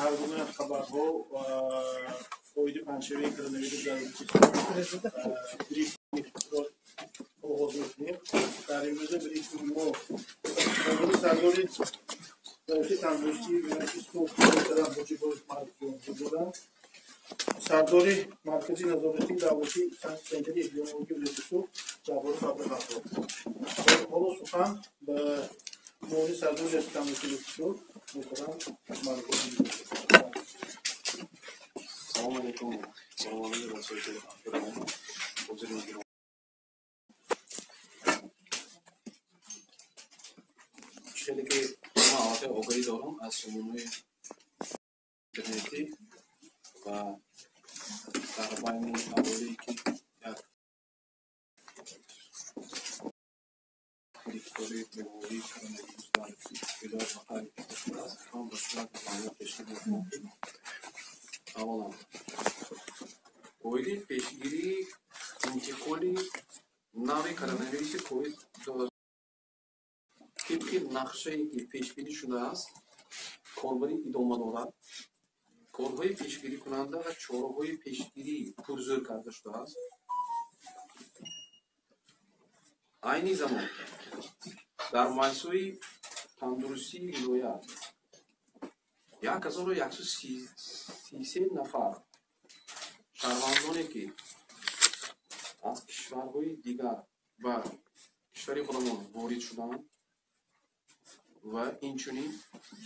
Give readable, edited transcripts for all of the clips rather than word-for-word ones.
ҳар гуна хабарҳо оиди паҳншавии коронавирус дар Ӯзбекистон брифингро оғоз мекунем. Дар имрӯза брифинги мо сардори раиси тандурустии вилояти Суғд муҳтарам Ҳоҷибоев Марҷон ҳузуранд. Сардори Маркази назоратии давлатии Центри эпидемиологии вилояти Суғд Ҷабборов Абдуғаффор. Ҳоло сухан ба муовини сардори раиси тандурустии вилояти Суғд муҳтарам Марҷон. Салом алейкум, бонувони расои ҳозири гиромӣ. Хеле ки ман аллакай огаҳӣ дорам аз сомонаҳои интернетӣ ва дар байни аҳолие ки як гирифтори бемории коронавирус дар вилоят ба қайд гирифта шудааст, ман ба шумо маълумот пешниҳод мекунам, ки аввалан оиди пешгирии интиқоли нави коронавируси ковид тибқи нақшае ки пешбинӣ шудааст, корбарӣ идома дорад. Корҳои пешгирикунанда ва чораҳои пешгирӣ пурзӯр карда шудааст. Айни замон дар муассисаҳои тандурустии вилоят 1133 нафар шаҳрвандоне ки аз кишварҳои дигар ба кишвари худамон ворид шуданд ва инчунин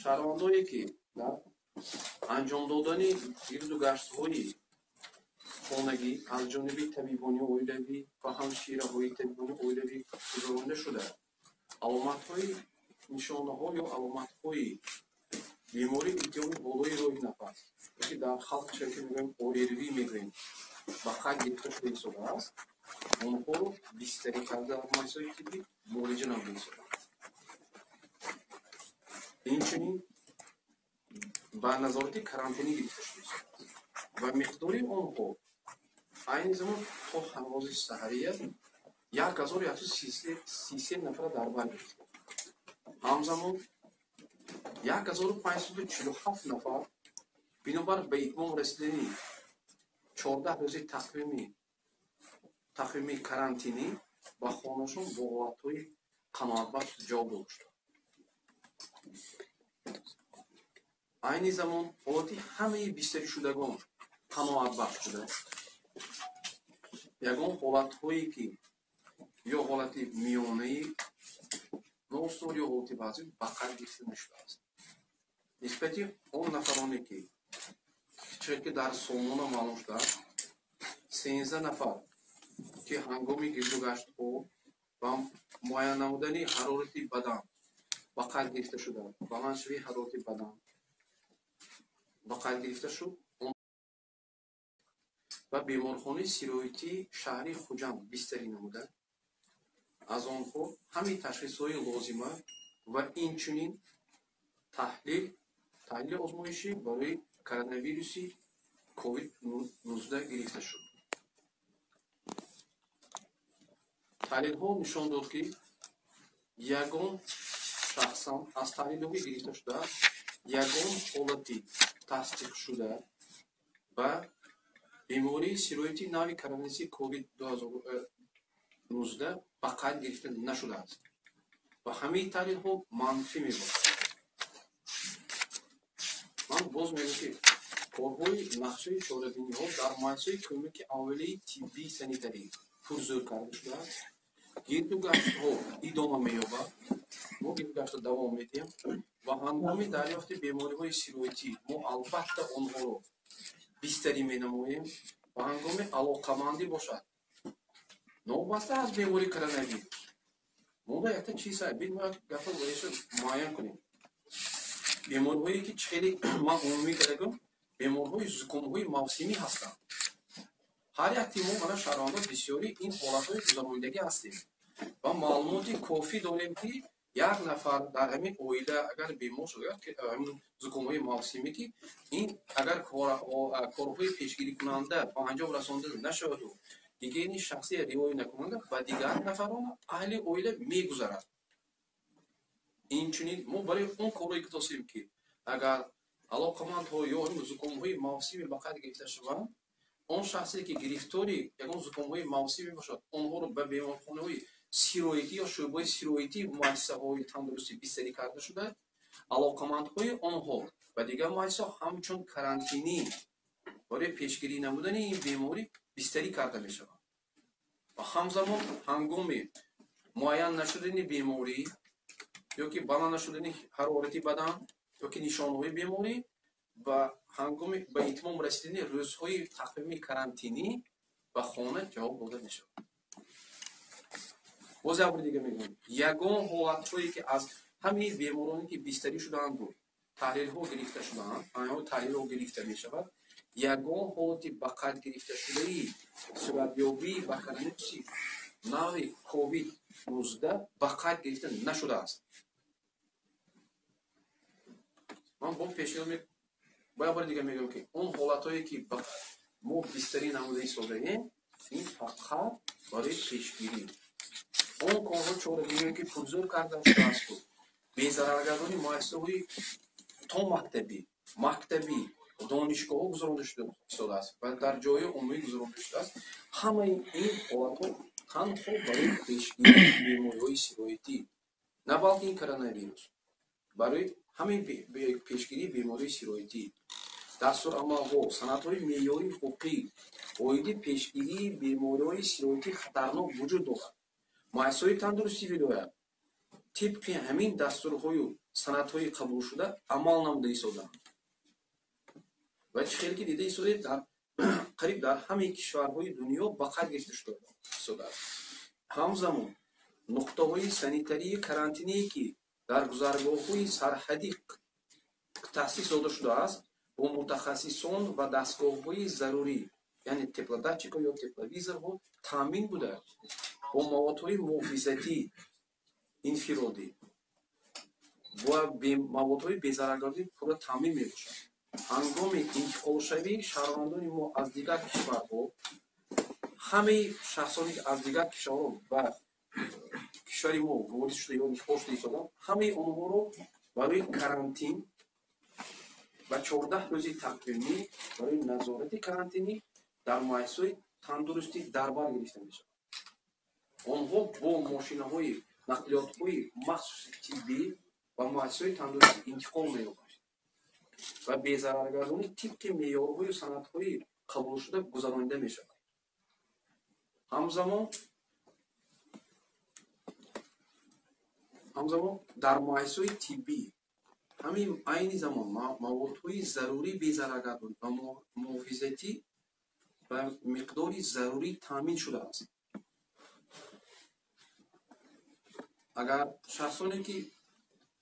шаҳрвандоне ки дар анҷом додани гирду гаштҳои хонагӣ аз ҷониби табибони оилавӣ ва ҳамшираҳои табибони оилавӣ гузаронида шуда, аломатҳои нишонаҳо ё аломатҳои бемории илтиҳоби болои роҳи нафас, ки дар халқ чунки мегӯем ОРВ мегӯем, ба қайд гирифта шуда истодааст, онҳоро бистарӣ карда дар муассисаҳои тиббӣ муолиҷа намуда истодаанд. Инчунин ба назорати карантинӣ гирифта шуда истодааст ва миқдори онҳо айни замон то ҳангози саҳария 1133 нафара дар бар гирифта. Ҳамзамон 1547 нафар бинобар ба итмом расидани 14 рӯзи тақвими карантинӣ ба хонашон бо ҳолатҳои қаноатбахш ҷавоб дода шуданд. Айни замон ҳолати ҳамаи бистаришудагон қаноатбахш буда, ягон ҳолатҳое ки ё ҳолати миёнаи ноустувор ё ҳолати вазъӣ ба қайд гирифта нашудааст. Нисбати он нафароне ки чунки дар сомона маълум шудааст, 13 нафар ки ҳангоми гирдугаштҳо ва муайян намудани ҳарорати бадан ба қайд гирифта шуда, баландшавии ҳарорати бадан ба қайд гирифта шуд ва беморхонаи сироятии шаҳри Хуҷанд бистарӣ намуда, аз онҳо ҳамаи ташхисҳои лозима ва инчунин таҳлили озмоишӣ барои коронавируси ковид-19 гирифта шуд. Таҳлилҳо нишон дод, ки ягон шахсан аз таҳлилҳои гирифта шуда ягон ҳолати тасдиқшуда ба бемории сирояти нави коронавируси ковид-19 ба қайд гирифта нашудааст ва ҳамаи таҳлилҳо манфӣ мебошад. Ман боз мегӯям, ки корҳои нақшаи чорабиниҳо дар муассисаҳои кӯмаки аввалияи тиббии санитарӣ пурзӯр карда шудааст. Гирду гаштҳо идома меёбад. Мо гирдугаштро давом медиҳем ва ҳангоми дарёфти бемориҳои сироятӣ мо албатта онҳоро бистарӣ менамоем ва ҳангоми алоқамандӣ бошад, новобаста аз бемории коронавирус, мо ба якта чиз бин мо гапа бояд муайян кунем. Бемориҳое ки хеле ман умумӣ кардагум, бемориҳои зукомҳои мавсимӣ ҳастанд. Ҳар як мо мана шаҳрвандон бисёри ин ҳолатҳои гузаронидагӣ ҳастем ва маълумоти кофӣ дорем, ки як нафар дар ҳамин оила агар бемор шуд, ҳамин зукомҳои мавсимӣ, ки ин агар корҳои пешгирикунанда ба анҷом расонда нашаваду гигиенаи шахсия риоя накунанда, ба дигар нафарон аҳли оила мегузарад. Инчунин мо барои он корҳое ки тосем, ки агар Алоқамандҳо ё зукомҳои мавсимӣ ба қайд гирифта шаванд, он шахсе ки гирифтори ягон зукомҳои мавсимӣ бошад, онҳоро ба беморхонаҳои сироятӣ ё шӯъбаҳои сироятӣ муассисаҳои тандурустӣ бистарӣ карда шуда, алоқамандҳои онҳо ба дигар муассисаҳо ҳамчун карантинӣ барои пешгирӣ намудани ин беморӣ бистарӣ карда мешаванд. Ва ҳамзамон ҳангоми муайян нашудани беморӣ ё ки баланд нашудани ҳарорати бадан ё ки нишонҳои беморӣ ва ҳангоми ба итмом расидани рӯзҳои тақвими карантинӣ ба хона ҷавоб дода мешавад. Боз як бори дига мегӯям, ягон ҳолатҳое ки аз ҳамаи бемороне ки бистарӣ шудаанду таҳлилҳо гирифта шудаанд, таҳлилҳо гирифта мешавад, ягон ҳолати ба қайд гирифташудаи суратёбии ба коронавируси нави COVID-19 ба қайд гирифта нашудааст. Ман бо пешниҳод бо як бори дига мегӯям, ки он ҳолатҳое ки мо бистарӣ намуда истодаем, ин фақат барои пешгирӣ. Он корҳо чорабиниҳое ки пурзӯр карда шудаасту безараргардонии муассисаҳои то мактабӣ, донишгоҳҳо гузаронда шудааст ва дар ҷойҳои умумӣ гузаронда шудааст, ҳамаи ин ҳолатҳо танҳо барои пешгирии бемориҳои сироятӣ, на балки ин коронавирус, барои ҳамаи пешгирии бемориҳои сироятӣ, дастурамалҳо, санадҳои меъёрии ҳуқуқӣ оиди пешгирии бемориҳои сироятӣ хатарнок вуҷуд дорад. Муассисаҳои тандурустии вилоят тибқи ҳамин дастурҳою санадҳои қабулшуда амал намуда истодаанд. Ва чӣ хеле ки дида истодаед, дар қариб дар ҳамаи кишварҳои дунё ба қайд гирифта шудааст. Ҳамзамон нуқтаҳои санитарии карантиние ки дар гузаргоҳҳои сарҳадӣ таъсис дода шудааст, бо мутахассисон ва дастгоҳҳои зарурӣ, яъне теплодатчикҳо ё тепловизорҳо таъмин буда, бо маводҳои муҳофизатӣ инфиродӣ ва маводҳои безараргардонӣ пурра таъмин мебошад. Ҳангоми интиқолшавии шаҳрвандони мо аз дигар кишварҳо, ҳамаи шахсоне ки аз дигар кишварҳо ба кишвари мо ворид шуда ё интиқол шуда истодаанд, ҳамаи онҳоро барои карантин ва 14 рӯзи тақвимӣ барои назорати карантинӣ дар муассисаҳои тандурустӣ дар бар гирифта мешавад. Онҳо бо мошинаҳои нақлиётҳои махсуси тиббӣ ва муассисаҳои тандурустӣ интиқол меёбанд ва безараргардонӣ тибқи меъёрҳою санадҳои қабулшуда гузаронида мешавад. Ҳамзамон дар муассисаҳои тиббӣ ҳамин айни замон маводҳои зарурии безараргардонӣ ва муҳофизатӣ ба миқдори зарурӣ таъмин шудааст. Агар шахсоне ки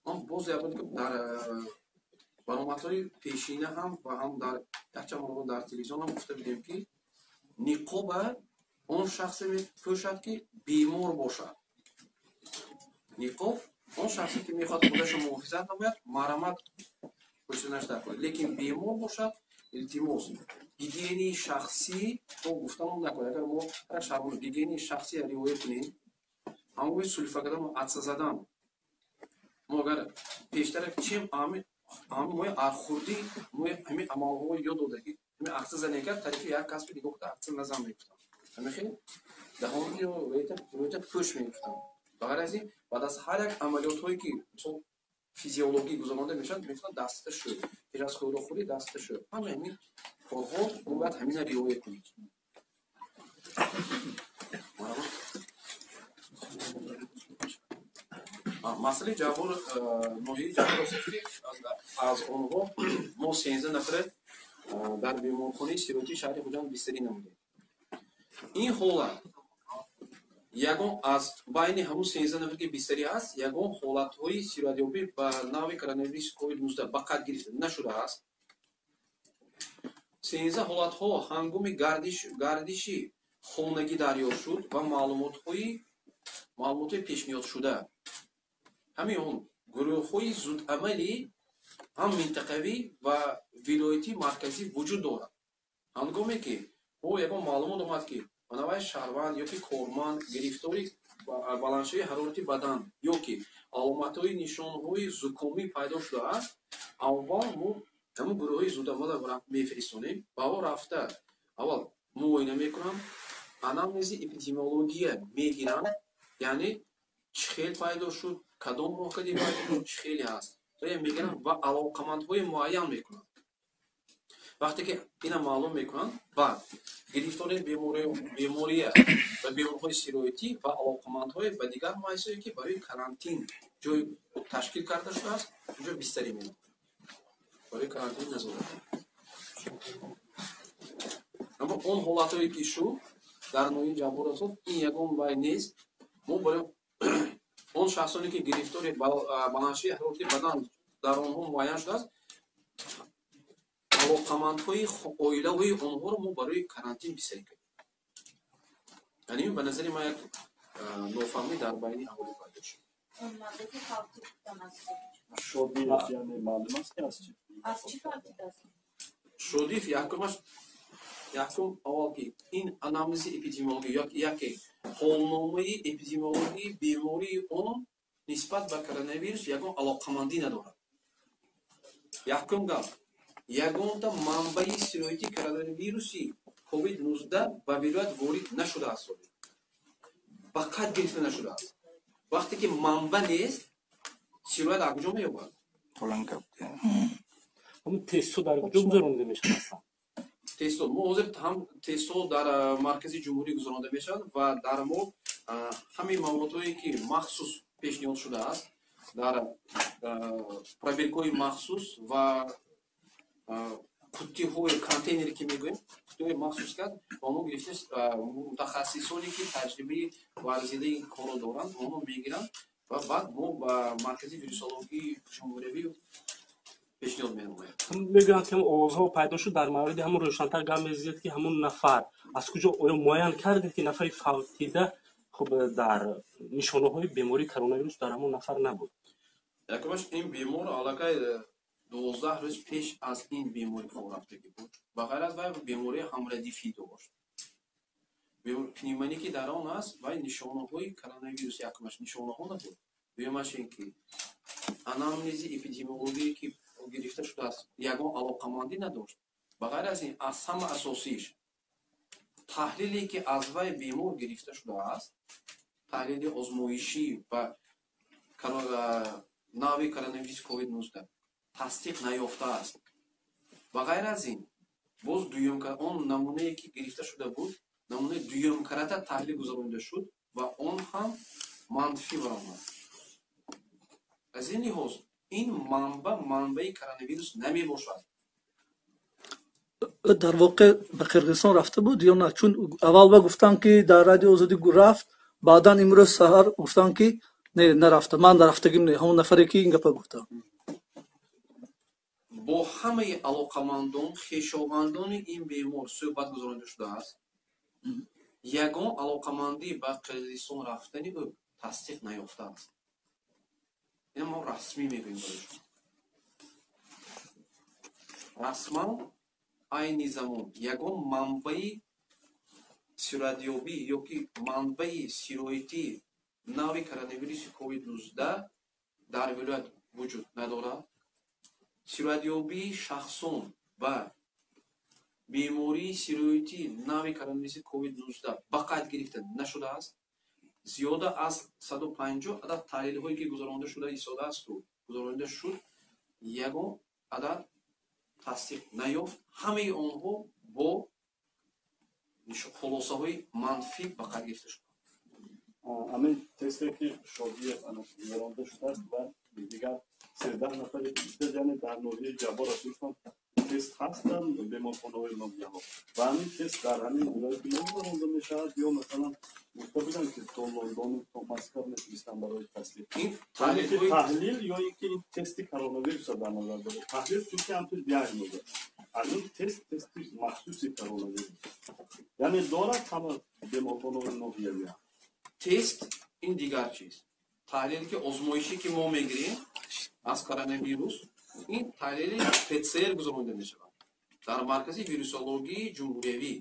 ман боз як бор дар баромадҳои пешина ҳам ва ҳам дар якчанд маротиба дар телевизион ҳам гуфта будем, ки ниқоба он шахсе мепӯшад, ки бемор бошад. Ниқоб он шахсе ки мехоҳад худашро муҳофизат намояд, марҳамат пӯшиданаш даркор, лекин бемор бошад, илтимос, гигиенаи шахсӣ то гуфтанам накунед. Агар мо ҳар шаҳрванд гигиенаи шахсия риоя кунем, ҳангоми сулфа кардан, атса задан, мо агар пештара чем ами мо хурдӣ мо ҳамин амалҳоро ёд дода, ки ҳамин атса зане кард, тарафи як касби нигоҳ карда атса назан мегуфтам. Ҳамин хел даҳонро рӯята пӯш мегуфтам. Ба ғайр аз ин, баъд аз ҳар як амалиётҳое ки мисол физиологӣ гузаронда мешавад, мегуфтанд дастата шӯ, пеш аз хӯрокхӯрӣ дастата шӯ. Ҳамаи ҳамин корҳо мо бояд ҳамина риоя кунем. Масъалаи Ҷавҳор ноҳияи Ҷавҳор, аз онҳо мо 13 нафара дар беморхонаи сироятии шаҳри Хуҷанд бистарӣ намудем. Ин ҳолат ягон аз байни ҳамун 13 нафар ки бистарӣ аст, ягон ҳолатҳои сироятёбӣ ба нави коронавируси COVID-19 ба қайд гирифта нашудааст. 13 ҳолатҳо ҳангоми гардиши хонагӣ дарёфт шуд ва маълумотҳои пешниҳодшуда ҳамин он гурӯҳҳои зудамалӣ ҳам минтақавӣ ва вилоятӣ марказӣ вуҷуд дорад. Ҳангоме ки ӯ ягон маълумот омад, ки манавай шаҳрванд ё ки корманд гирифтори баландшавии ҳарорати бадан ё ки аломатҳои нишонҳои зукомӣ пайдо шудааст, аввал мо Ҳамон гурӯҳҳои зудамала мефиристонем, ба о рафта аввал муоина мекунам, анамнези эпидемиология мегирам, яъне чӣ хел пайдо шуд, кадом роҳкади пайдо шуд, чӣ хеле ҳаст. Мегирам ва алоқамандҳои муайян мекунам. Вақте ки ина маълум мекунанд, баъд гирифтори бемория ва беморҳои сироятӣ ва алоқамандҳои ба дигар муассисаҳое, ки барои карантин ҷой ташкил карда шудааст, онҷо бистарӣ менамоянд. Барои карантин назорат. Аммо он ҳолатҳое, ки шуд дар ноҳияи Ҷаббор Расулов, ин ягон вай нест. Мо барои он шахсоне, ки гирифтори баландшавии ҳарорати бадан дар онҳо муайян шудааст, алоқамандҳои оилаҳои онҳоро мо барои карантин бистарӣ кардем. Яъне ба назари ман як нофаҳмӣ дар байни аҳолӣ пайдо шуд. Шодиев яъне маълум аст, ки аз чӣ? Аз чӣ фавтидааст? Шодиев якумаш, якум аввал ки ин анамнези эпидемиологӣ, яке ҳолномаи эпидемиологии бемории он нисбат ба коронавирус ягон алоқамандӣ надорад. Якум гап, ягонта манбаи сироятии коронавируси COVID-19 ба вилоят ворид нашудааст, ба қайд гирифта нашудааст. Вақте ки манба нест, сироят аз куҷо меёбад? Ҳамун тестҳо дар куҷо гузаронида мешавад аслан? Тестҳо мо ҳозир ҳам тестҳо дар маркази ҷумҳурӣ гузаронида мешавад ва дар мо ҳамин маводҳое, ки махсус пешниҳод шудааст, дар пробиркаҳои махсус ва қуттиҳои контейнере, ки мегӯем, қуттиҳои махсус кард ва онҳо гирифта, мутахассисоне, ки таҷрибаи варзидаи корро доранд, онҳо мегиранд ва баъд мо ба маркази вирусологии ҷумҳуриявӣ пешниҳод менамоем. Мегӯянд, ки овозҳо пайдо шуд дар мавриди ҳамун, рӯшантар гап мезанед, ки ҳамун нафар аз куҷо, оё муайян кардед, ки нафари фавтида, хуб, дар нишонаҳои бемории коронавирус дар ҳамон нафар набуд? Якумаш, ин бемор аллакай 12 рӯз пеш аз ин беморӣ рафтагӣ буд. Ба ғайр аз вай бемории ҳамрадифӣ дошт, пневмония, ки дар он аст. Вай нишонаҳои коронавирус якумаш нишонаҳо набуд. Дуюмаш ин ки анамнези эпидемиологие, ки гирифта шудааст, ягон алоқамандӣ надошт. Ба ғайр аз ин, аз ҳама асосиш, таҳлиле, ки аз вай бемор гирифта шудааст, таҳлили озмоишӣ ба нави коронавирус COVID-19 тасдиқ наёфтааст. Ба ғайр аз ин, боз дуюм он намунае, ки гирифта шуда буд, намунаи дуюм карата таҳлил гузаронида шуд ва он ҳам манфӣ баромад. Аз ин лиҳоз ин манба манбаи коронавирус намебошад. Дар воқеъ ба Қирғизистон рафта буд ё на? Чун аввал ба гуфтанд, ки дар Радио Озодӣ рафт, баъдан имрӯз саҳар гуфтанд, ки не, нарафта, ман нарафтагим не. Ҳамон нафаре, ки ин гапа гуфта. Бо ҳамаи алоқамандон, хешовандони ин бемор суҳбат гузаронида шудааст. Ягон алоқамандӣ ба Қирғизистон рафтани ӯ тасдиқ наёфтааст. Ина мо расмӣ мегӯем барои шумо. Расман айни замон ягон манбаи сироятёбӣ ёки манбаи сироятии нави коронавируси COVID-19 дар вилоят вуҷуд надорад. Сироятёбии шахсон ба бемории сироятии нави коронавируси COVID-19 ба қайд гирифта нашудааст. Зиёда аз 150 адад таҳлилҳое, ки гузаронида шуда истодаасту гузаронида шуд, ягон адад тасдиқ наёфт. Ҳамаи онҳо бо хулосаҳои манфӣ ба қайд гирифта шуданд. Ҳамин тесте, ки Шодиев гузаронда шудааст ва дигар 13 нафаре, яъне дар ноҳияи Ҷаббор Расулов тест ҳастанд, беморхонаҳои ноҳияҳо, ва ҳамин тест дар ҳамин вилояти мо гузаронда мешавад ё масалан гуфта буданд, ки то Лондону то Москва мефиристанд барои тасдиқ? Таҳлил ё ин ки ин тести коронавирусро дар назар дорад? Таҳлил чунки ҳамтур диагноз аст, аз ин тест, тести махсуси коронавирус, яъне дорад ҳама беморхонаҳои ноҳиявӣ? Тест ин дигар чиз. Таҳлиле, ки озмоише, ки мо мегирем аз коронавирус, ин таҳлили ПЦР гузаронида мешавад дар маркази вирусологии ҷумҳуриявӣ.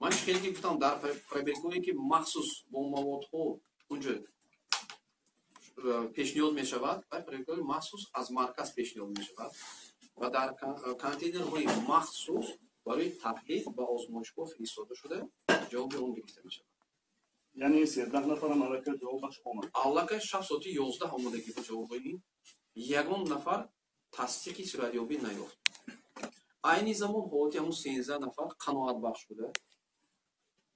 Ман чӣ хеле ки гуфтам, дар пробиркое, ки махсус бо маводҳо унҷо Пешниҳод мешавад ва пробиркаҳои махсус аз марказ пешниҳод мешавад ва дар контейнерҳои махсус барои таҳлил ба озмоишгоҳ фиристода шуда, ҷавоби он гирифта мешавад. Яъне 13 нафарам аллакай ҷавобаш омад? Аллакай шаб соати 11 омадагӣ бо ҷавобҳои ин. Ягон нафар тасдиқи сироятёбӣ наёфт. Айни замон ҳолати ҳамун 13 нафар қаноатбахш буда,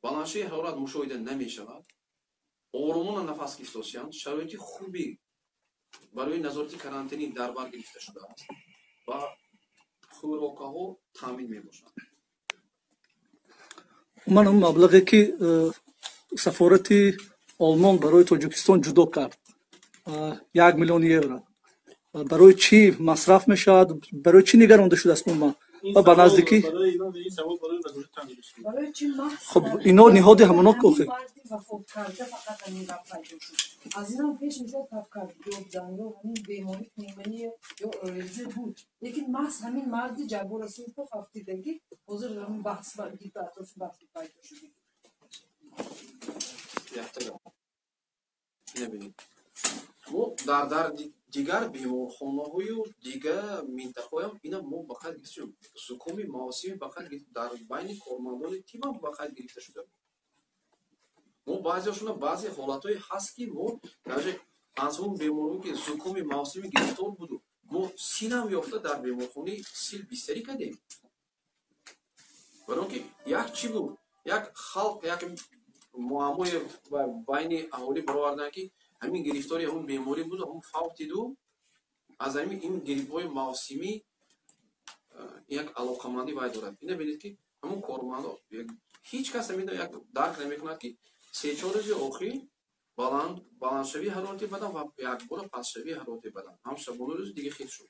баландшавии ҳарорат мушоҳида намешавад, оромона нафас гирифтосиянд, шароити хуби барои назорати карантинӣ дар бар гирифта шудааст ва хӯрокаҳо таъмин мебошанд. Ман он маблағе ки сафорати Олмон барои Тоҷикистон ҷудо кард, 1 миллион евро, барои чӣ масраф мешавад? Барои чӣ нигаронда шудааст умуман ва ба наздикӣ? Хуб, ино ниҳоди ҳамоно охи. Аз инам пеш, мисол, табкардиё буданд ё ҳамин беморӣ, пневмония ё ОРЗ буд, лекин маҳз ҳамин марди Ҷаббор Расулов ҳафтидагӣ ҳозир ҳамин баҳс гирду атрофи баҳс пайдо шуд. Ина бинед, мо дар дигар беморхонаҳою дигар минтақаҳоям ина мо ба қайд гирифта, зукоми мавсимӣ ба қайд, дар байни кормандони тибам ба қайд гирифта шуда буд. Мо баъзеошона, баъзе ҳолатҳое ҳаст, ки мо даже аз он беморҳое, ки зукоми мавсимӣ гирифтор буду, мо силам ёфта, дар беморхонаи сил бистарӣ кардем. Барои он ки як чӣ буд, як халқ як муаммое байни аҳолӣ бароварданд, ки ҳамин гирифтори ҳамун беморӣ буду, ҳамун фавтиду, аз ҳамин ин гриппҳои мавсимӣ як алоқамандӣ вай дорад. Ина бинед, ки ҳамун кормандо ҳеҷ кас ҳамин як дарк намекунад, ки се-чор рӯзи охир баландшавии ҳарорати бадан ва якбора пастшавии ҳарорати бадан ҳам шабона рӯзи дига хел шуд.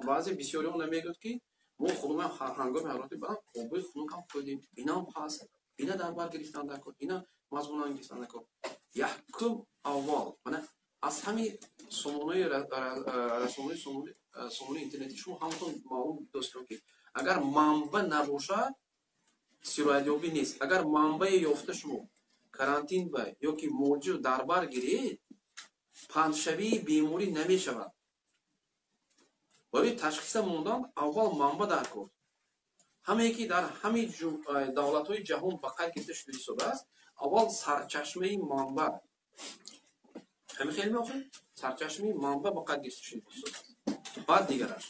Баъзе бисёриҳо намегӯяд, ки мо худумам ҳангоми ҳарорати бадан обои хунук ҳам хӯрдем. Инам ҳаст, ина дар бар гирифтан даркор, ина мазмунан гирифтан даркор. Якум аввал мана аз ҳамин сомонаи расонаи, сомонаи интернетӣ шумо ҳаматон маълум достем, ки агар манбаъ набошад, сироятёбӣ нест. Агар манбаъе ёфта, шумо карантин ба ё ки муолиҷа дар бар гиред, паҳншавии беморӣ намешавад. Барои ташхиса мондан аввал манбаъ дар кор. Ҳамае ки дар ҳамаи давлатҳои ҷаҳон ба қайд гирифта шуда истодааст, аввал сарчашмаи манбаъ, ҳамин хел меохед, сарчашмаи манбаъ ба қайд гирифта шуда истодааст, баъд дигараш.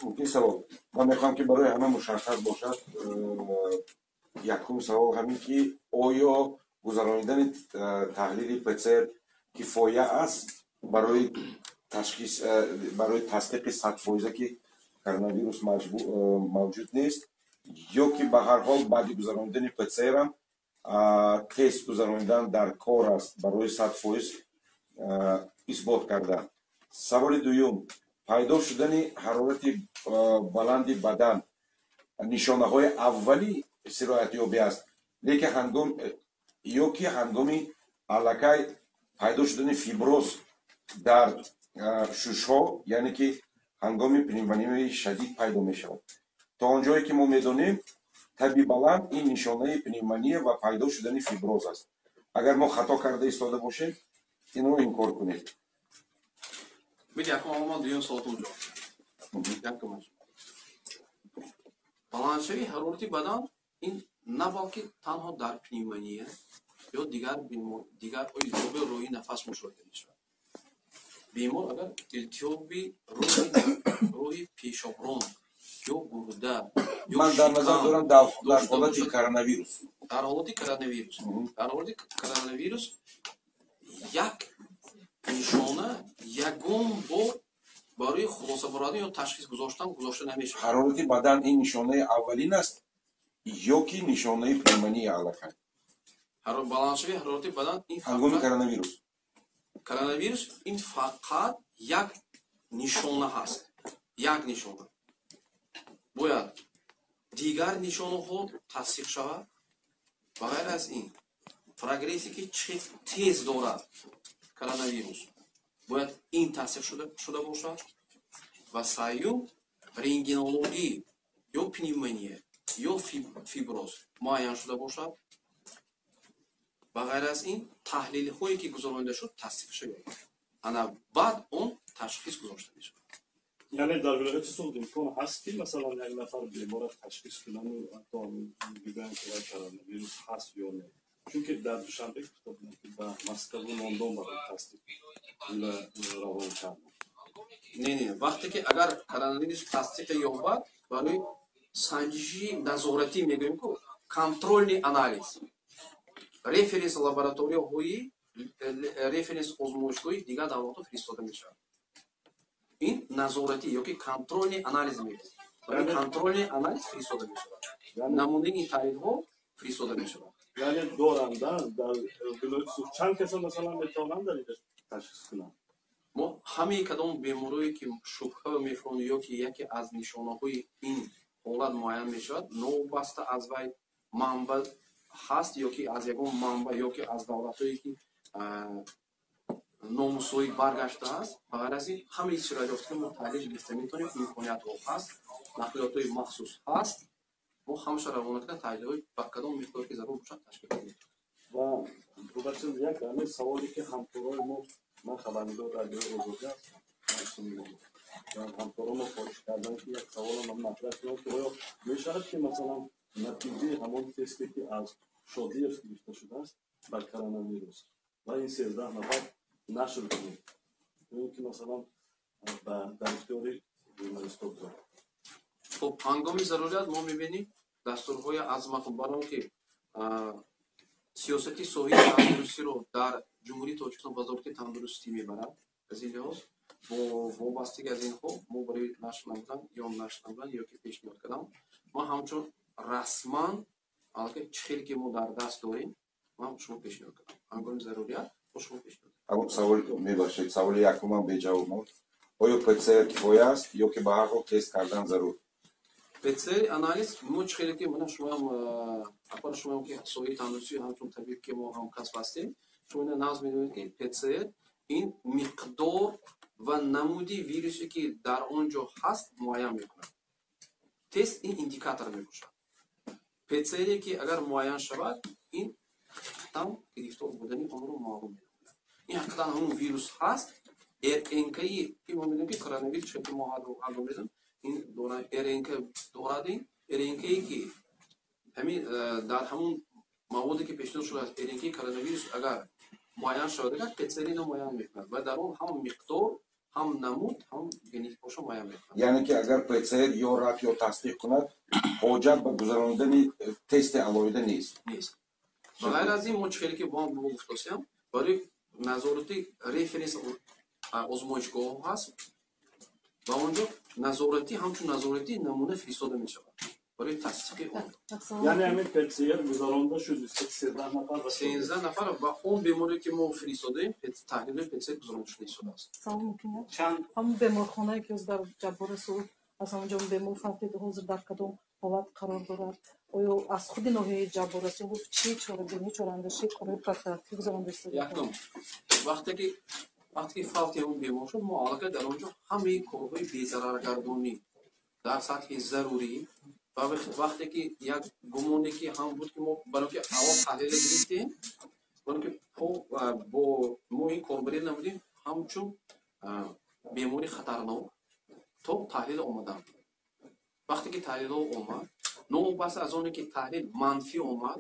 Мумкин савол? Ман мехоҳам, ки барои ҳама мушаххас бошад. Якум савол ҳамин, ки оё гузаронидани таҳлили ПЦР кифоя аст барои ташхис, барои тасдиқи 100%-за, ки коронавирус мавҷуд нест, ё ки ба ҳар ҳол баъди гузаронидани ПЦРам тест гузаронидан дар кор аст барои 100% исбот кардан? Саволи дуюм: пайдо шудани ҳарорати баланди бадан нишонаҳои аввали сироятёбӣ аст, лекин ҳангом ё ки ҳангоми аллакай пайдо шудани фиброз дар шушҳо, яъне ки ҳангоми пневмонияи шадид пайдо мешавад? То он ҷое ки мо медонем, таби баланд ин нишонаи пневмония ва пайдо шудани фиброз аст. Агар мо хато карда истода бошем, инро инкор кунед. Бид якум аввал ман дуюм саволтон ҷавоб. Якумаш, баландшавии ҳарорати бадан ин на балки танҳо дар пневмония ё дигар дигар илтиҳоби роҳи нафас мушоҳида мешавад. Бемор агар илтиҳоби роҳи пешоброн ё гурда ё Ман дар назар шикам дорам дар дошта ҳолати бошад, коронавирус. Дар ҳолати коронавирус, дар ҳолати коронавирус як нишона ягон бор барои хулоса баровардан ё ташхис гузоштан гузошта намешавад. Ҳарорати бадан ин нишонаи аввалин аст ё ки нишонаи пневмония аллакай? Баландшавии ҳарорати бадан ин ҳангоми фақат коронавирус. Коронавирус ин фақат як нишона ҳаст, як нишона. Бояд дигар нишонаҳо тасдиқ шавад. Ба ғайр аз ин, прогрессе ки чӣ тез дорад коронавирус, бояд ин тасдиқ шуда бошад ва сеюм, рентгенологӣ ё пневмония ё фиброз муайян шуда бошад. Ба ғайр аз ин, таҳлилҳое ки гузаронида шуд, тасдиқ шавад. Ана баъд он ташхис гузошта мешавад. Яъне дар вилояти Суғд имкон ҳаст, ки масалан як нафар бемора ташхис кунанд, ҳатто бигӯянд, ки вай коронавирус ҳаст ё не? Чунки дар Душанбе гуфта буданд, ки ба Москаву Лондон барои тасдиқ равон карданд. Не, вақте ки агар коронавирус тасдиқе ёбад, барои санҷиши назоратӣ мегӯем ку, контрольный анализ, референс лабораторияҳои, референс озмоишгоҳи дигар давлатҳо фиристода мешавад. Ин назоратӣ ёки контрольный анализ мегӯем, барои контрольный анализ фиристода мешавад, намунаи ин таҳлилҳо фиристода мешавад. Яъне доранд дар вилояти Суғд, чанд каса масалан метавонанд дар инҷа ташхис кунанд? Мо ҳамаи кадом беморое ки шубҳа мефурӯнем ё ки яке аз нишонаҳои ин ҳолат муайян мешавад, новобаста аз вай манбаъ ҳаст ё ки аз ягон манбаъ ё ки аз давлатҳое ки номусоид баргаштааст, ба ғайр аз ин ҳамаи сироятёфтагӣ мо таҳлил гирифта метавонем. Имкониятҳо ҳаст, нақлиётҳои махсус ҳаст, мо ҳамаша равона карда, таҳлилҳои ба кадом миқдор ки зарур бошад, ташкил кунем. Ва бубахшед, як ҳамин саволе ки ҳамкорои мо, ман хабарнигор Радиои Озодӣ ҳастам, ҳамкорои мо хоҳиш карданд, ки як саволам матраҳ кунам, ки оё мешавад, ки масалан натиҷаи ҳамон тесте, ки аз Шодиев гирифта шудааст ба коронавирус ва ин 13 нафар, нашр кунем ё ин ки масалан дар ихтиёри журналистҳо гузорем? Хуб, ҳангоми зарурият мо мебинем дастурҳои аз барон, ки сиёсати соҳаи тандурустиро дар Ҷумҳурии Тоҷикистон Вазорати тандурустӣ мебарад. Аз ин лиҳоз бо вобастагӣ аз инҳо мо барои нашр намудан ё нашр намудан ё ки пешниҳод кардам, ман ҳамчун расман аллакай чӣ хеле ки мо дар даст дорем, ман шумо пешниҳод кардам, ҳангоми зарурият бо шумо пешниҳод. Савол, мебахшед, саволи якумам беҷавоб монд. Оё ПЦР кифоя аст ё ки ба ҳар ҳол тест кардан зарур? ПЦР анализ мо чӣ хеле ки мана шумоам апар, шумоам ки соҳаи тандурустӣ, ҳамчун табиб ки мо ҳамкасб ҳастем, шумо ина нағз медонед, ки ПЦР ин миқдор ва намуди вирусе, ки дар он ҷо ҳаст, муайян мекунад. Тест ин индикатор мебошад. ПЦРе ки агар муайян шавад, ин ҳақиқатан гирифтор будани онро маълум менамояд. Ин ҳақиқатан ҳамон вирус ҳаст, РНКи ки мо медонем, ки коронавирус, ки мо ҳар медонем, ин РНК дорад. Ин РНКе ки ҳамин дар ҳамон маводе ки пешниҳод шудааст, РНКи коронавирус агар муайян шавад, агар ПЦР ино муайян мекунад ва дар он ҳам миқдор, ҳам намуд, ҳам генетикаошо муайян мекунад. Яъне ки агар ПЦР ё рад ё тасдиқ кунад, ҳоҷат ба гузаронидани тести алоҳида нест? Нест. Ба ғайр аз ин, мо чӣ хеле ки бо ҳам гуфтосиям, барои назорати референс озмоишгоҳҳо ҳаст ва онҷо назоратӣ, ҳамчун назоратӣ намуна фиристода мешавад барои тасдиқи он. Яъне ҳамин ПЦР гузаронда шуд нисбати 13 нафар? 13 нафар ва он беморе, ки мо фиристодаем, таҳлили ПЦР гузаронда шуда истодааст. Савол мумкин аст? Ҳамон беморхонае, ки ҳозир дар Ҷаббор Расулов аз ҳамон ҷо бемор фавтид, ҳозир дар кадом ҳолат қарор дорад? Оё аз худи ноҳияи Ҷаббор Расулов чӣ чорабинӣ, чораандешӣ, корҳои профилактикӣ гузаронда истода? Якум, вақте ки фавти он бемор шуд, мо аллакай дар он ҷо ҳамаи корҳои безараргардонӣ дар сатҳи зарурӣ ва вақте ки як гумоне ки ҳам буд, ки мо барои ки аввал таҳлила гирифтем, барои ки бо мо ин корбарӣ намудем ҳамчун бемори хатарнок то таҳлил омадан. Вақте ки таҳлилҳо омад, новобаста аз оне ки таҳлил манфӣ омад,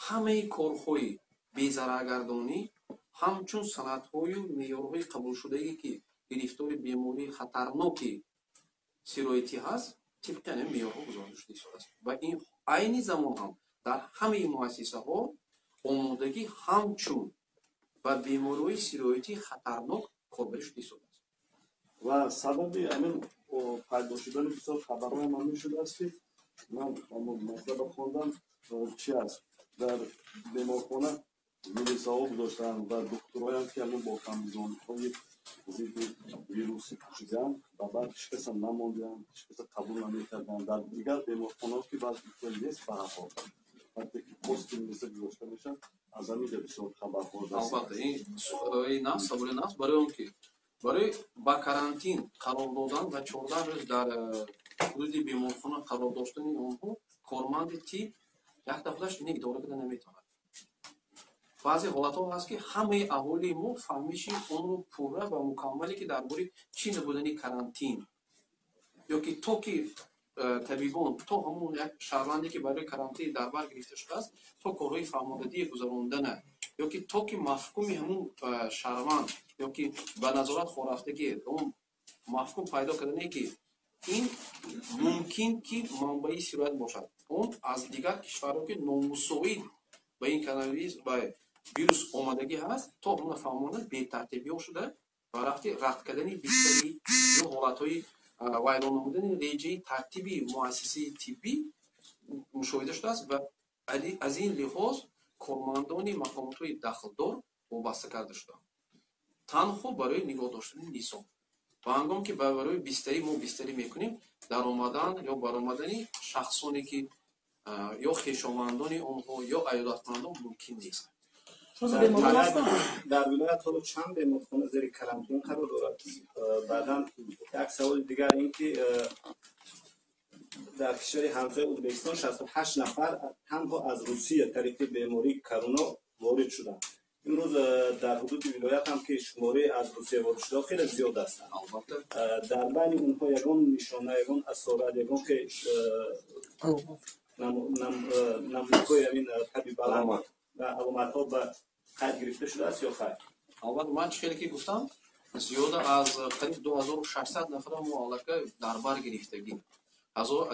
ҳамаи корҳои безараргардонӣ ҳамчун санадҳою меъёрҳои қабулшудае, ки гирифтори бемории хатарноки сироятӣ ҳаст, тибқи ҳамин меъёрҳо гузаронида шуда истодааст. Ва ин айни замон ҳам дар ҳамаи муассисаҳо омодагӣ ҳамчун ба бемориҳои сироятии хатарнок корбарӣ шуда истодааст. Ва сабаби ҳамин пайдо шудани бисёр хабарҳоям ҳамин шудааст, ки ман ҳамон матлаба хондам, чи аст, дар беморхона милисаҳо гузоштаанд ва духтуроям, ки ҳамон бо комбинезонҳои зидди вирусӣ пӯшидаанд ва баъд ҳеҷ каса намондианд, ҳеҷ каса қабул намекарданд. Дар дигар беморхонаҳо, ки баъд нест, ба ҳар ҳол вақте ки пости милиса гузошта мешавад, аз ҳамин ҷо бисёр хабарҳо. Албатта, ин нас саволи нас, барои он ки барои ба карантин қарор додан ва 14 рӯз дар ҳудуди беморхона қарор доштани онҳо, корманди тиб якта худаш ина идора карда наметавонад. Баъзе ҳолатҳо ҳаст, ки ҳамаи аҳолии мо фаҳмиши онро пурра ва мукаммале, ки дар бораи чӣ набудани карантин ё ки то ки табибон, то ҳамон як шаҳрванде, ки барои карантин дар бар гирифта шудааст, то корҳои фаҳмондадии гузарондана ё ки то ки мафҳуми ҳамун шаҳрванд ё ки ба назорат хорафтагӣ он мафҳум пайдо кардане, ки ин мумкин ки манбаи сироят бошад, он аз дигар кишварҳо, ки номусоид ба ин коронавирус, ба вирус омадагӣ ҳаст, то ҳамона фаҳмонда бетартибиҳо шуда ва рафти рад кардани бистарӣ ё ҳолатҳои вайрон намудани реҷаи тартиби муассисаи тиббӣ мушоҳида шудааст ва аз ин лиҳоз кормандони мақомотҳои дахлдор вобаста карда шуданд танҳо барои нигоҳ доштани низом. Ва ҳангом ки барои бистарӣ мо бистарӣ мекунем, даромадан ё баромадани шахсоне, ки ё хешовандони онҳо ё аёдатмандон мумкин нест. Дар вилоят ҳоло чанд беморхона зери карантин қарор дорад? Баъдан як саволи дигар ин ки дар кишвари ҳамсояи Ӯзбекистон 68 нафар танҳо аз Русия тариқи бемории корона ворид шуданд. Имрӯз дар ҳудуди вилоят ҳам, ки шумораи аз Русия ворид шуда хеле зиёд ҳастанд, дар байни онҳо ягон нишона, ягон асорат, ягон намудҳои ҳамин таби баланд ва аломатҳо ба қайд гирифта шудааст ё хайр? Албатта, ман чӣ хеле ки гуфтам, зиёда аз қариб 2600 нафара мо аллакай дар бар гирифтагӣ,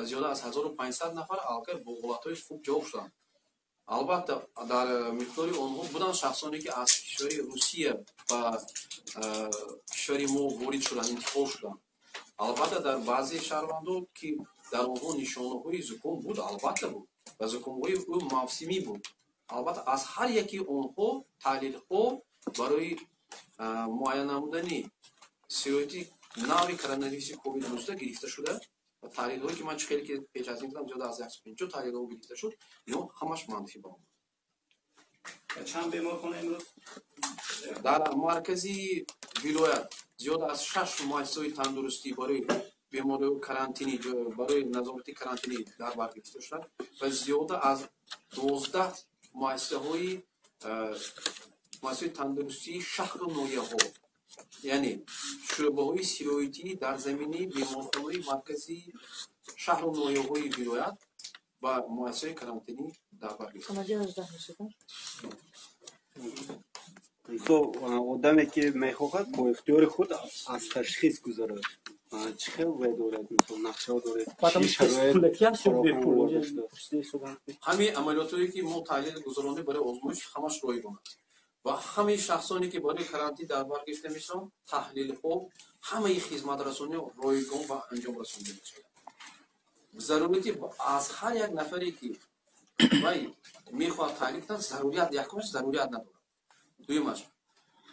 зиёда аз 1500 нафар аллакай бо ҳолатҳои хуб ҷавоб шуданд. Албатта, дар миқдори онҳо буданд шахсоне, ки аз кишвари Русия ба кишвари мо ворид шуданд, интиқол шуданд. Албатта, дар баъзе шаҳрвандо, ки дар онҳо нишонаҳои зуком буд, албатта буд ва зукомҳои ӯ мавсимӣ буд. Албатта, аз ҳар яки онҳо таҳлилҳо барои муайян намудани сирояти нави коронавируси ковид-19 гирифта шуда ва таҳлилҳое, ки ман чӣ хеле ки пеш аз ин гуфтам, зиёда аз 150 таҳлилҳо гирифта шуд, инҳо ҳамаш манфӣ баромад. Чанд беморхона имрӯз? Дар маркази вилоят зиёда аз шаш муассисаҳои тандурустӣ барои бемориҳои карантинӣ, барои назорати карантинӣ дар бар гирифта шуданд ва зиёда аз 12 муассисаҳои тандурустии шаҳру ноҳияҳо, яъне шӯъбаҳои сироятӣ дар заминаи беморхонаҳои марказии шаҳру ноҳияҳои вилоят ба муассисаҳои карантинӣ дар бар гирифта. Одаме, ки мехоҳад бо ихтиёри худ аз ташхис гузарад, чӣ хел вай дорад, мисол, нақшаҳо доред? Ҳамаи амалиётҳое, ки мо таҳлил гузаронем барои озмоиш, ҳамаш ройгон аст ва ҳамаи шахсоне, ки барои карантин дар бар гирифта мешаванд, таҳлилҳо, ҳамаи хизматрасониҳо ройгон ба анҷом расонида мешавад. Зарурияти аз ҳар як нафаре, ки вай мехоҳад таҳлил кунад, зарурият якумаш зарурият надорад. Дуюмаш,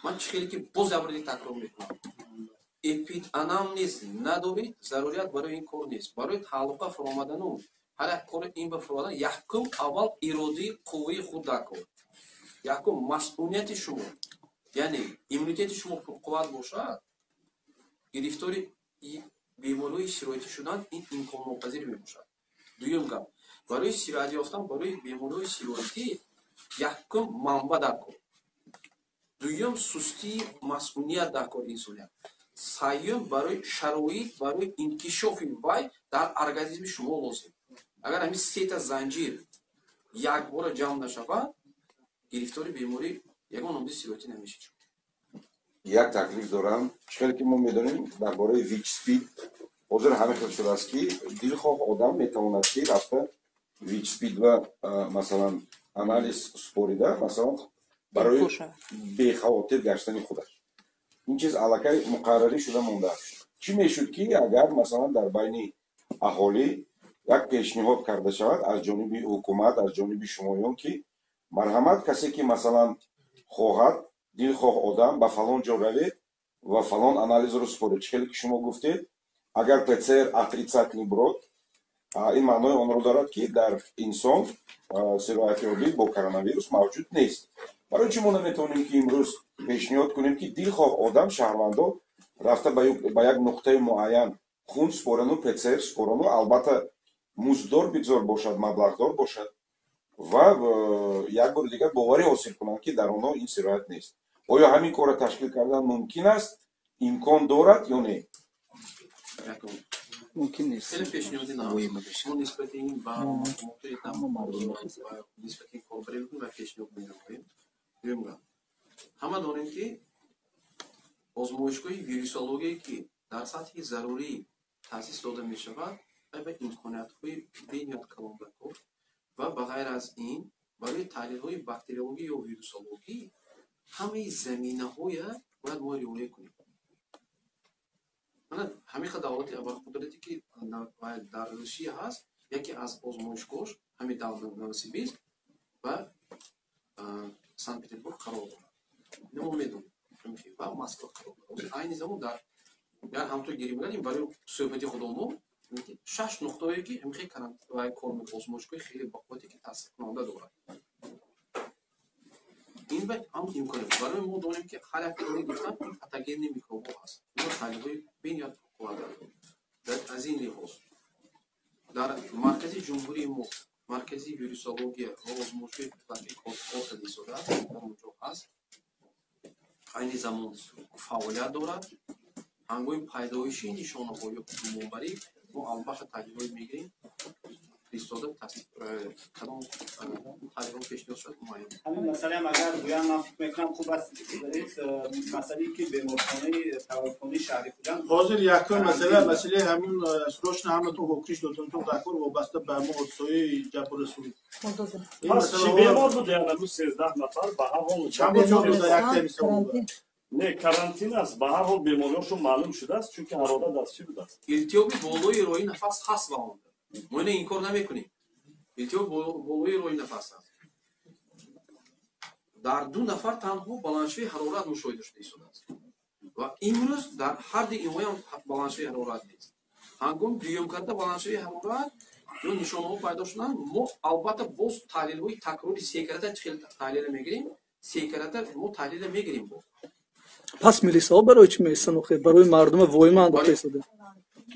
ман чӣ хеле ки боз як бори такрор мекунам, эпиданамнез надоред, зарурият барои ин кор нест. Барои тааллуқа фуромадану ҳар як кори ин ба фуромадан, якум аввал иродаи қувваи худ дар кор, якум масъулияти шумо, яъне иммунитети шумо пурқувват бошад, гирифтори бемориҳои сироятӣ шудан ин имконнопазир мебошад. Дуюм гап, барои сироят ёфтан барои бемориҳои сироятӣ якум манба дар кор, дуюм сустии масъуният дар кор инсоният, сеюм барои шароит барои инкишофи вай дар организми шумо лозим. Агар ҳамин сета занҷир якбора ҷамъ нашавад, гирифтори беморӣ ягон номди сироятӣ намешавад. Як таклиф дорам. Чӣ хеле ки мо медонем, дар бораи ВИЧ СПИД ҳозир ҳама хел шудааст, ки дилхоҳ одам метавонад, ки рафта ВИЧ СПИД ва масалан анализ супорида, масалан, барои бехавотир гаштани худаш. Ин чиз аллакай муқаррарӣ шуда мондааст. Чӣ мешуд, ки агар масалан дар байни аҳолӣ як пешниҳод карда шавад аз ҷониби ҳукумат, аз ҷониби шумоён, ки марҳамат, касе ки масалан хоҳад, дилхоҳ одам ба фалон ҷо равед ва фалон анализро супоред, чӣ хеле ки шумо гуфтед, агар ПЦР отрицательный брод, ин маънои онро дорад, ки дар инсон сироятёбӣ бо коронавирус мавҷуд нест. Барои чӣ мо наметавонем, ки имрӯз пешниҳод кунем, ки дилхоҳ одам, шаҳрвандо рафта ба як нуқтаи муайян хун супорану ПЦР супорану, албатта, музддор бигзор бошад, маблағдор бошад? Ва як бори дигар боварӣ ҳосил кунанд, ки дар онҳо ин сироят нест. Оё ҳамин корро ташкил кардан мумкин аст, имкон дорад ё не? Мумкин нест. Хеле пешниҳоди нав. Мо нисбати ин ба нисбати ин корбарӣ мекунем ва пешниҳод менамоем. Дуюм гап. Ҳама донем, ки озмоишгоҳи вирусологие, ки дар сатҳи зарурӣ таъсис дода мешавад, ба имкониятҳои бениҳоят калон даркор ва ба ғайр аз ин барои таҳлилҳои бактериологӣ ё вирусологӣ ҳамаи заминаҳоя бояд мо риоя кунем. Мана ҳамин хел давлати абарқудрате, ки дар Русия ҳаст, яке аз озмоишгоҳш ҳамин Новосибирск ва Санкт Петербург қарор дорад. Ино мо медонем, ва Москва қарор дорад. Айни замон дар яр ҳамтур гирим ин барои суҳбати худомо шаш нуқтае, ки ҳамихел кор озмоишгоҳи хеле бақуввате, ки таъсиркунанда дорад. Ин ба ҳам имконият барои мо донем, ки ҳар як ин гуфтам ин патогенный микробҳо ҳаст, ино таҳлилҳои бениҳоят қувват дорад. Аз ин лиҳоз дар маркази ҷумҳурии мо маркази вирусология ва озмоишгоҳи кор карда истодааст, дар он ҷо ҳаст, айни замон фаъолият дорад. Ҳангоми пайдоиши нишонаҳо ё гумонбарӣ мо албатта таҳлилҳое мегирем, фиристода кадом таҳлилҳо пешниҳод шуд, муайян. Ҳамин масъалаам агар гӯям, ман фикр мекунам, хуб аст. Масъалае, ки беморхонаи таваллудхонаи шаҳри Хуҷанд Ҳозир якум масъала, масъалаи ҳамин срочно ҳаматон вокуниш додантон даркор, вобаста ба ҳамон ҳодисаҳои Ҷаббор Расулов. Пас чӣ бемор буд? Яна 13 нафар ба ҳар ҳол. Чанд бор ҷавоб дода, яктами савол. Не, карантин аст, ба ҳар ҳол бемориҳошон маълум шудааст, чунки ҳарорат аз чӣ будааст? Илтиҳоби болои роҳи нафас ҳаст ва он мо ина инкор намекунем. Илтиҳоби болои роҳи нафас аст. Дар ду нафар танҳо баландшавии ҳарорат мушоҳида шуда истодааст ва имрӯз дар ҳарди инҳоям баландшавии ҳарорат нест. Ҳангоми дуюм карда баландшавии ҳарорат ё нишонаҳо пайдо шуданд, мо албатта боз таҳлилҳои такрори секарата чӣ хел таҳлила мегирем, секарата мо таҳлила мегирем боз. Пас милисаҳо барои чӣ меистанд охир? Барои мардума воима андохта истода.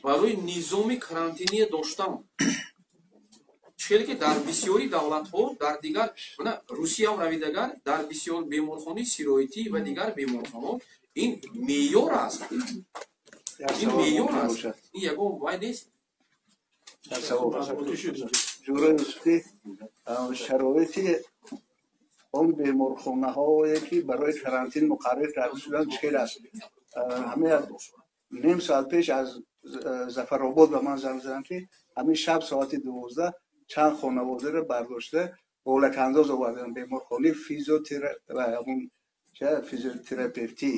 Барои низоми карантиния доштан. Чӣ хеле ки дар бисёри давлатҳо, дар дигар, мана Русияам равидагар, дар бисёр беморхонаи сироятӣ ва дигар беморхонаҳо ин меъёр аст, ин меъёр аст, ин ягон вай нест. Ҷураи Юсуфӣ, шароити он беморхонаҳое, ки барои карантин муқаррар карда шуданд, чӣ хел аст? Ҳамин ним соат пеш аз Зафаробод ба ман занг заданд, ки ҳамин шаб соати 12 чанд хонаводаро бардошта болакандоз оварданд беморхонаи физиотерапевтӣ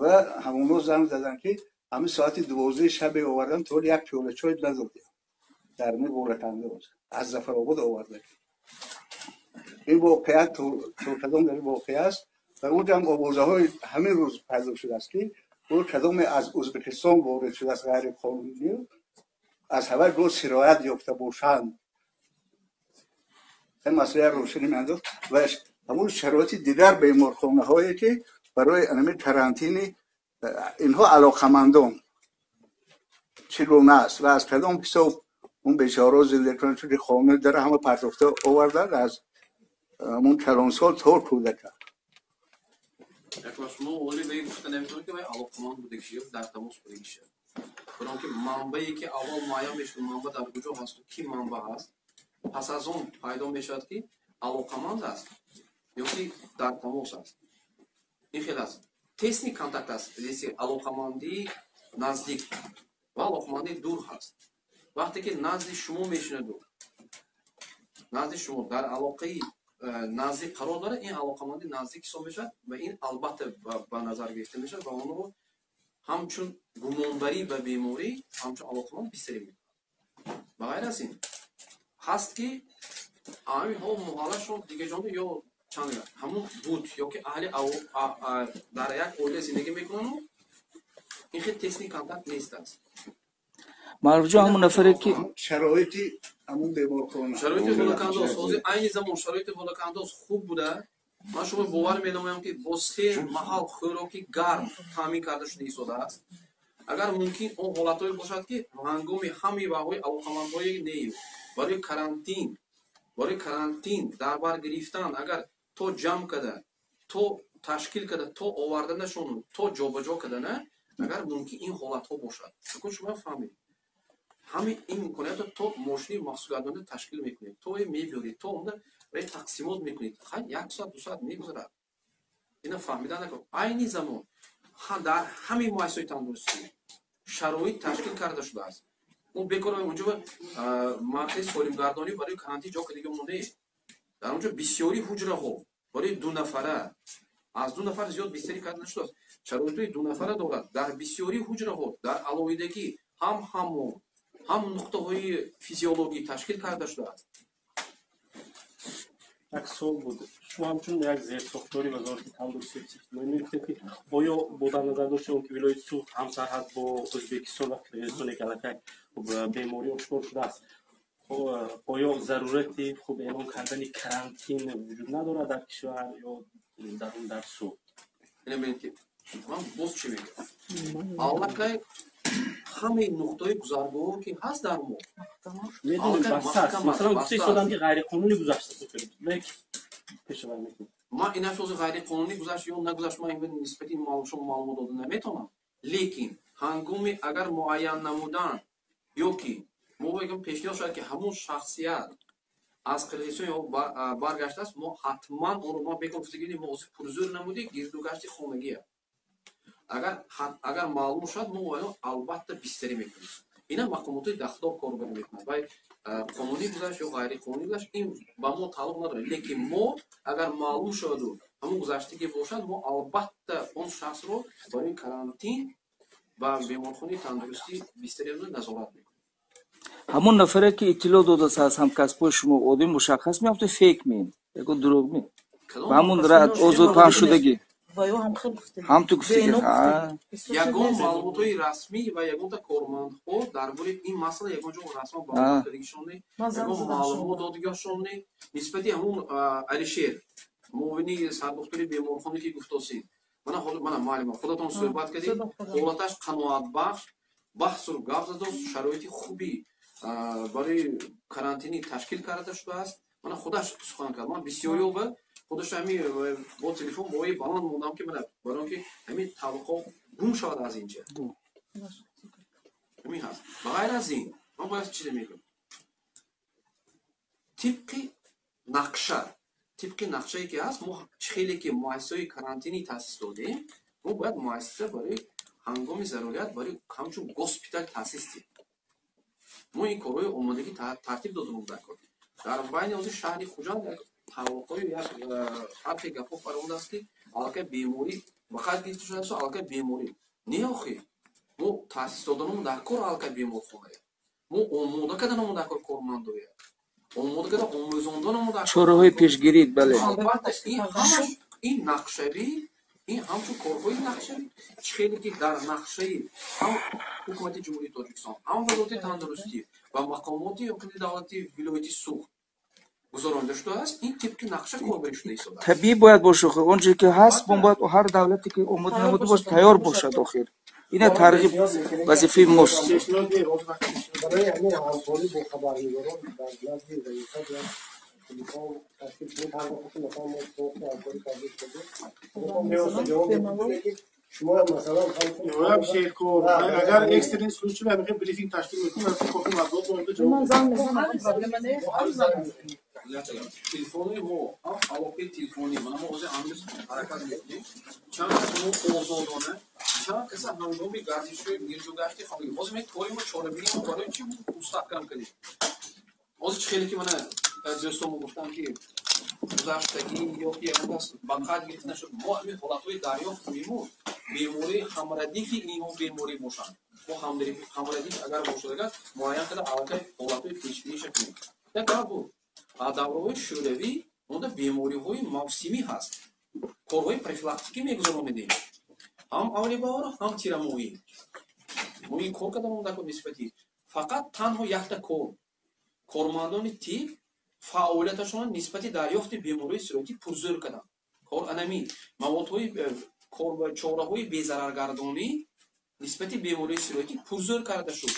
ва ҳамонҳо занг заданд, ки ҳамин соати 12 шабе овардан, то як пиёла чой надодем дар ҳамин болакандоз аз Зафаробод оварда. Ин воқеа то кадом дар воқеа аст? Ва онҷо ҳам овозаҳои ҳамин рӯз пайдо шудааст, ки ӯ кадоме аз Ӯзбекистон ворид шудааст ғайриқонунӣ, аз ҳавай гоҳ сироят ёфта бошанд. Ин масъала рӯшанӣ меандохт ва ҳамун шароити дигар беморхонаҳое, ки барои ҳамин карантини инҳо алоқамандон, чӣ гуна аст ва аз кадом ҳисоб он бечораҳо зиндагӣ кунанд, чунки хона дара ҳама партофта оварданд, аз ҳамун калонсол то кӯдака. Як шумо оли ба ин гуфта наметавонед, ки вай алоқаманд будагиша ё дар тамос будагиша, барои ки манбае, ки аввал муайян мешуд, манба дар куҷо ҳасту ки манба ҳаст, пас аз он пайдо мешавад, ки алоқаманд аст ё ки дар тамос аст. Ин хел аст, тесный контакт аст, алоқамандии наздик ва алоқамандии дур ҳаст. Вақте ки назди шумо мешинаду назди шумо дар алоқаи наздик қарор дорад, ин алоқаманди наздик ҳисоб мешавад ва ин албатта ба назар гирифта мешавад ва онро ҳамчун гумонбарӣ ба беморӣ, ҳамчун алоқаманд бистарӣ мекунад. Ба ғайр аз ин ҳаст, ки ҳаминҳо муҳаллашон дига ҷони ё чанд ҳамун буд ё ки аҳли дар як оила зиндагӣ мекунану ин хел тесный контакт нест аст. Маъруфҷон, ҳамон нафаре ки Шароити ҳамун беморхона. Шароити волокандоз ҳозир, айни замон шароити волокандоз хуб буда. Ман шумо бовар менамоям, ки бо се маҳал хӯроки гарм таъмин карда шуда истодааст. Агар мумкин он ҳолатҳое бошад, ки ҳангоми ҳамаи ваҳои алоқамандҳои не барои карантин Барои карантин дар бар гирифтан, агар то ҷамъ карда, то ташкил карда, то оварданашон, то ҷобаҷо кардана, агар мумкин ин ҳолатҳо бошад. Акун шумо фаҳмед, ҳамин ин имкониятро то мошини махсусгардонда ташкил мекунед, то мебиёред, то онда тақсимот мекунед, хай як соат, 2 соат мегузарад. Ина фаҳмида накун. Айни замон дар ҳамин муассисаҳои тандурустӣ шароит ташкил карда шудааст. Мо бекор онҷо маркази солимгардонӣ барои карантин ҷо кардагӣ мондаем. Дар онҷо бисёри ҳуҷраҳо барои 2 нафара, аз 2 нафар зиёд бистарӣ карда нашудааст, шароитҳои 2 нафара дорад. Дар бисёри ҳуҷраҳо дар алоҳидагӣ ҳам ҳаммом, ҳам нуқтаҳои физиологӣ ташкил карда шудааст. Як суол буд. Шумо ҳамчун як зерсохтори Вазорати тандурустӣ мегуфтед, ки оё бо дар назар дошти он ки вилояти Суғд ҳамсарҳад бо Ӯзбекистон ва Қирғизистон, ки аллакай беморӣ ошкор шудааст, оё зарурати хуб эълон кардани карантин вуҷуд надорад дар кишвар ё дар Суғд? Ман боз чӣ мегӯям, аллакай ҳамаи нуқтаҳои гузаргоҳҳо, ки ҳаст дар мо. Масалан, гуфта истодам, ки ғайриқонунӣ гузашта. Ман ин ҳози ғайриқонунӣ гузашт ё нагузашт, ман нисбати шумо маълумот дода наметавонам. Лекин ҳангоми агар муайян намудан ё ки мо пешниҳод шавад, ки ҳамон шахсият аз Қирғизистон ё баргаштааст, мо ҳатман онро, мо бекор гуфтагӣ, мо ҳозир пурзӯр намудем гирдугашти хонагия. Агар маълум шавад, мо албатта бистарӣ мекунем. Ина мақомотҳои дахлдор корбарӣ мекунад. Вай қонунӣ гузашт ё ғайриқонунӣ гузашт, ин ба мо тааллуқ надорад. Лекин мо агар маълум шаваду ҳамон гузаштагӣ бошад, мо албатта он шахсро барои карантин ба беморхонаи тандурустӣ бистарӣ назорат мекунем. Ҳамон нафаре, ки иттилоъ додааст аз ҳамкасбои шумо, одами мушаххас меафту фейк меем, ягон дурӯғ ме, ба ҳамон озод паҳншудагӣ? Ҳам ту гуфтагӣ. Ягон маълумотҳои расмӣ ва ягонта кормандҳо дар бораи ин масъала ягон ҷо расман баромадкардагишон не, ягон маълумот додагиашон не. Нисбати ҳамон Алишер, муовини сардухтури беморхона, ки гуфтосед, мана мана маълима, худатон суҳбат кардед, ҳолаташ қаноатбахш, баҳсу гап задост, шароити хуби барои карантинӣ ташкил карда шудааст. Мана худаш сухан кард. Ман бисёриё ба худаш ҳами бо телефон бои баланд мондам, ки мана барои он ки ҳамин таваққо гум шавад аз инҷа, ҳамин ҳаст. Ба ғайр аз ин, ман бояд чизе мегӯям. Тибқи нақшае ки ҳаст, мо хеле ки муассисаҳои карантинӣ таъсис додем, мо бояд муассиса барои ҳангоми зарурият, барои ҳамчун госпитал таъсис диҳем. Мо ин корҳои омодагӣ тартиб додем. Дар кор дар байни ҳозир шаҳри Хуҷанд як таваққои, як ҳарфе, гапҳо фаромадааст, ки аллакай беморӣ ба қайд гирифта шудааст. Аллакай беморӣ не, охи мо таъсис доданамон дар кор аллакай беморхоная мо омода карданамон дар кор, кормандоя омода карда, омӯзонданамон дар Чораҳои пешгирӣ, бале. Албатта, ин ҳамаш ин нақшавӣ, ин ҳамчун корҳои нақшавӣ, чӣ хеле ки дар нақшаи ҳам Ҳукумати Ҷумҳурии Тоҷикистон, ҳам Вазорати тандурустӣ ва мақомоти ҳукумати давлати вилояти Суғд гузаронида шудааст, ин тибқи нақша корбарӣ шуда истодааст. Табиӣ бояд бошад. Он ҷое ки ҳаст, мо бояд ҳар давлате ки омода намуда бошад, тайёр бошад. Охир ина тарғиб вазифаи мост. Барои ҳамин ҳамкорӣ бо хабарнигорон дар назди раёсат як телефон ташкил шуда. Ҳар вақт ки, масалан, мо ҳамкорӣ карда истодем, меоста ҷавоб медиҳем, ки шумо масалан Ям шеркор, агар экстренный случай ҳамин брифинг ташкил мекунем, аз кофи матбуот мо ҷавоб. Ман занг мезанам, проблема нест. Телефони мо ҳам алоқаи телефонӣ, мана мо ҳозир ҳанӯз ҳаракат мекунем, чанд кас мо озодона, чанд каса ҳангоми гардишҳои гирдугашти хонагӣ. Ҳозир ме кори мо, чорабинии мо барои чи мустаҳкам кардем? Ҳозир чӣ хеле ки мана дӯстомо гуфтам, ки гузаштагӣ ё ки ягон кас ба қайд гирифта нашуд, мо ҳамин ҳолатҳои дарёфт кунему, бемории ҳамрадифи инҳо беморӣ бошанд, мо ҳамрадиф агар бошад, агар муайян карда, аллакай ҳолатҳои пешгириша кунем. Як гап буд, давраҳои шӯравӣ онда бемориҳои мавсимӣ ҳаст, корҳои профилактикӣ мегузаронидем, ҳам аввали баҳор, ҳам тирамоҳӣ. Мо ин кор карда монда нисбати фақат танҳо якта кор, кормандони тиб фаъолияташонро нисбати дарёфти бемориҳои сироятӣ пурзӯр карданд. Кор анами маводҳои чораҳои безараргардонӣ нисбати бемориҳои сироятӣ пурзӯр карда шуд.